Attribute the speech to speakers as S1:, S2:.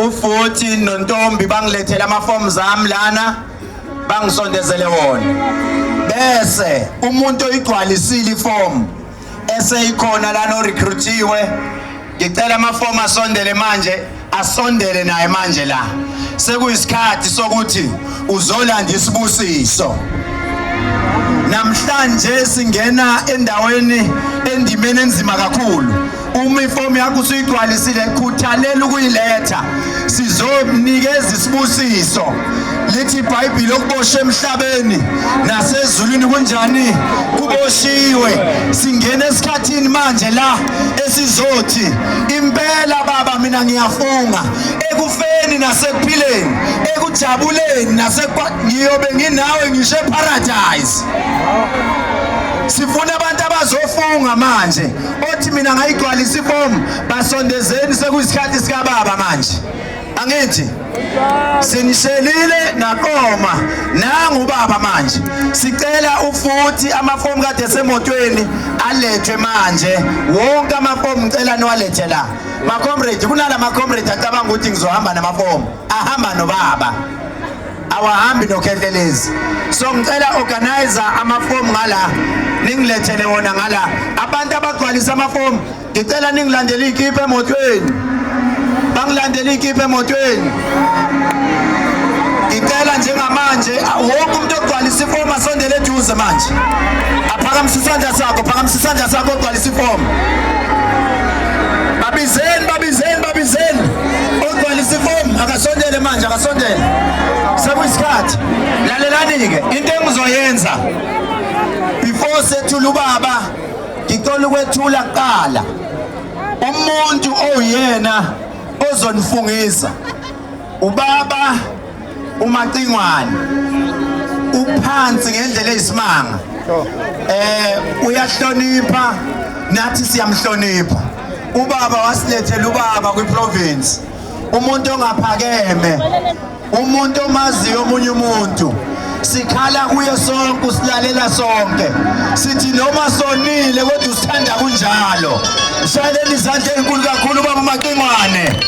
S1: Ufuthi nontombi bangilethele ama-forms ami lana, bangisondezele wona, bese umuntu oyigcwalisile iform eseyikhona lana orecruitiwe, ngicela amafomu asondele manje, asondele naye manje la. Sekuyisikhathi sokuthi uzolanda isibusiso. Namhlanje singena endaweni, endimeni enzima kakhulu. Uma ifomu yakho usuyigcwalisile, khuthalela ukuyiletha, sizonikeza isibusiso. Lithi iBhayibheli, okuboshwe emhlabeni nasezulwini kunjani? Kuboshiwe. Singena esikhathini manje la esizothi impela, baba, mina ngiyafunga, ekufeni nasekuphileni, ekujabuleni nasekwa, ngiyobe nginawe ngisho eparadise. Sifuna abantu abazofunga manje, othi mina ngayigcwalisa ifomu. Basondezeni, sekuyisikhathi sikababa manje. Angithi sinishelile naqoma, nangu ubaba manje. Sicela ufuthi amafomu kade esemotweni alethwe manje, wonke amafomu ngicela niwalethe la. Ma-comrade, kunala ma-comrade acabanga ukuthi ngizohamba namafomu, ahamba nobaba, awahambi nokhehlelezi. So ngicela organizer, amafomu ngala, ningilethele wona ngala. Abantu abagcwalisa amafomu, ngicela ningilandele iy'kipha emotweni, bangilandele iy'kipha emotweni. Ngicela njengamanje wonke umuntu ogcwalisa ifomu asondele eduze manje, aphakamisa isandla sakho, phakamisa isandla sakho ogcwalisa ifomu. Babizeni, babizeni, babizeni. Ogcwalisa ifomu akasondele manje, akasondele, sekuyisikhathi. Lalelani-ke into engizoyenza before sethula ubaba. Ngicela ukwethula kuqala umuntu owuyena ozonifungisa, ubaba uMacingwane. Uphansi ngendlela eyisimanga, uyahlonipha, nathi siyamhlonipha ubaba. Wasilethela ubaba kwiprovince, umuntu ongaphakeme, umuntu omaziyo omunye umuntu. Sikhala kuye sonke, usilalela sonke. Sithi noma sonile kodwa usithanda kunjalo. Shayeleni izandla ezinkulu kakhulu ubaba uMacingwane.